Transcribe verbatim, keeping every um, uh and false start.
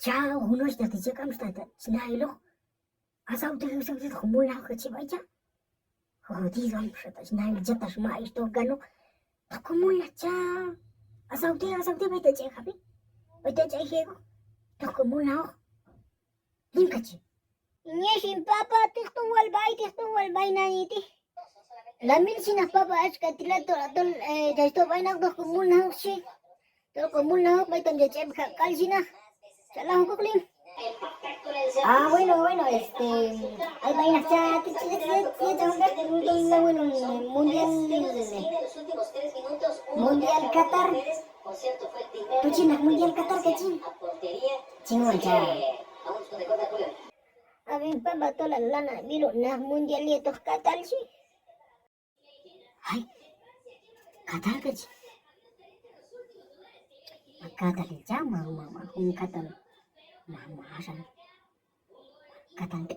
Cha, hoq jun oxhtaq ti' chi k'amxa ta' chi na'iloq. Asawtej, asawtej, hoq mulnajoq chi b'ay cha'. Jodido, ay, pues, ta' chi na'iloq, cha ta' chi ma'i, ix toj kanoq. Toj ko mulnaj cha. Asawtej, asawtej, b'ay ta' ch'ek' jab'i. B'ay ta' ch'ek' jek'oq. Toj ko mulnajoq. Yin kachi. Nyex hin papá, tiq ton wal b'ay, tiq ton wal b'ay nani ti'. La mil xhi naq papá, axka ti la tol, tol, eh, chach toj b'ay naq, toj ko mulnajoq xhi. Toj ko mulnajoq b'ay tam chach ch'ek' kab' k'al xhi naq. Chalaj okoq lin. Ah, bueno, bueno, este, ay b'ay naq cha, ti, ti, bueno, mundial, mundial Qatar. Tu' chi naq mundial Qatar kachi. Chin wan cha. A ver, papá, tol la, lanan b'ilon naq mundial yetoq Qatar xhi. Ay, Qatar kachi. Ma Qatar cham, ma, ma, ma, jun Qatar. Ma, ma, asan. Qatar te'.